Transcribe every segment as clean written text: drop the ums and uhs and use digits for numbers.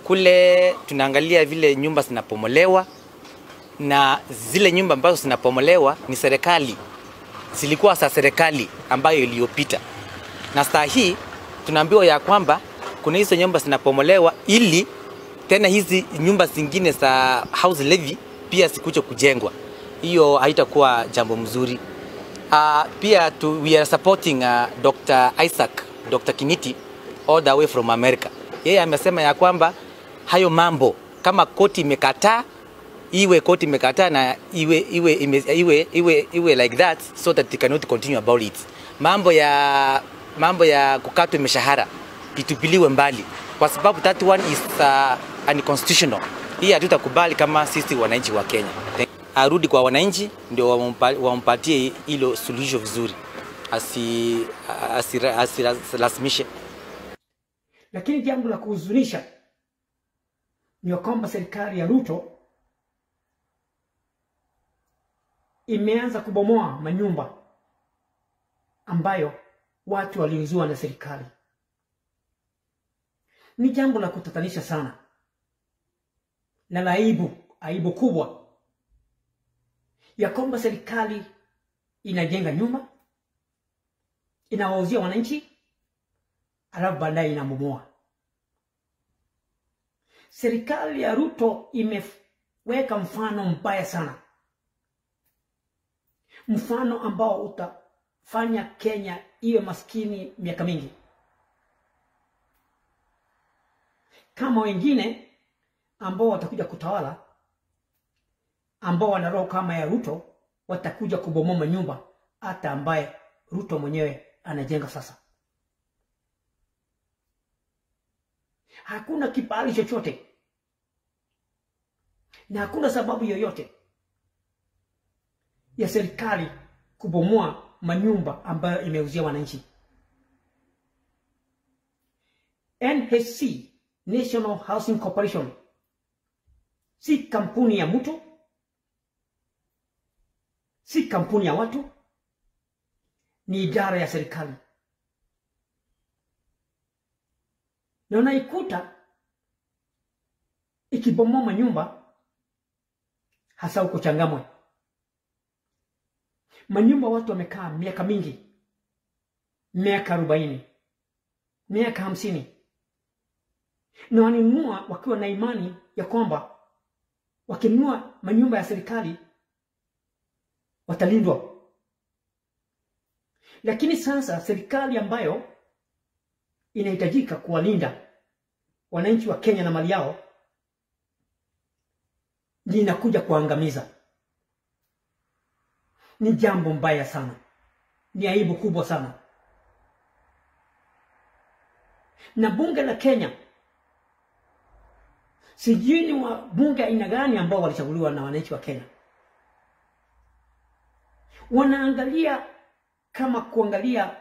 Kule tunaangalia vile nyumba zinapomolewa, na zile nyumba ambazo zinapomolewa ni serikali, zilikuwa za serikali ambayo iliyopita. Na saa hii tunaambiwa ya kwamba kuna hizo nyumba zinapomolewa ili tena hizi nyumba zingine za house levy pia sikuje kujengwa. Hiyo haitakuwa jambo mzuri. Pia we are supporting Dr. Isaac, Dr. Kiniti all the way from America. Yeye amesema ya kwamba hayo mambo kama koti imekataa, iwe koti imekataa na iwe iwe iwe iwe iwe like that so that they cannot continue about it. Mambo ya kukatwa mishahara itupiliwe mbali kwa sababu that one is unconstitutional. Hii hatutakubali kama sisi wananchi wa Kenya. Arudi kwa wananchi ndio wampatie hilo suluhisho vizuri, asilazimishe. Lakini jambo la kuhuzunisha ni kwamba serikali ya Ruto imeanza kubomoa manyumba ambayo watu waliuziwa na serikali. Ni jambo la kutatanisha sana na la aibu, aibu kubwa ya kwamba serikali inajenga nyumba, inawauzia wananchi, alafu baadaye inabomoa. Serikali ya Ruto imeweka mfano mbaya sana, mfano ambao utafanya Kenya iwe maskini miaka mingi, kama wengine ambao watakuja kutawala, ambao wana roho kama ya Ruto, watakuja kubomoa manyumba hata ambaye Ruto mwenyewe anajenga sasa. Hakuna kibali chochote na hakuna sababu yoyote ya serikali kubomoa manyumba ambayo imeuzia wananchi. NHC, National Housing Corporation, si kampuni ya mtu, si kampuni ya watu, ni idara ya serikali. Na unaikuta ikibomoa manyumba hasa huko Changamwe. Manyumba watu wamekaa miaka mingi, miaka 40, miaka 50, na waninunua wakiwa na imani ya kwamba wakinunua manyumba ya serikali watalindwa. Lakini sasa serikali ambayo inahitajika kuwalinda wananchi wa Kenya na mali yao inakuja kuangamiza. Ni jambo mbaya sana, ni aibu kubwa sana. Na bunge la Kenya, sijui ni wabunge aina gani ambao walichaguliwa na wananchi wa Kenya, wanaangalia kama kuangalia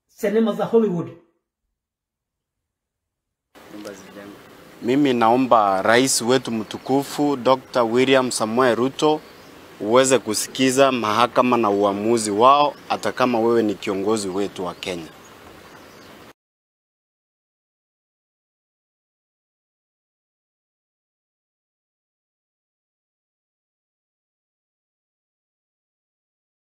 sinema za Hollywood. Mimi naomba rais wetu mtukufu Dr. William Samoei Ruto uweze kusikiza mahakama na uamuzi wao, hata kama wewe ni kiongozi wetu wa Kenya.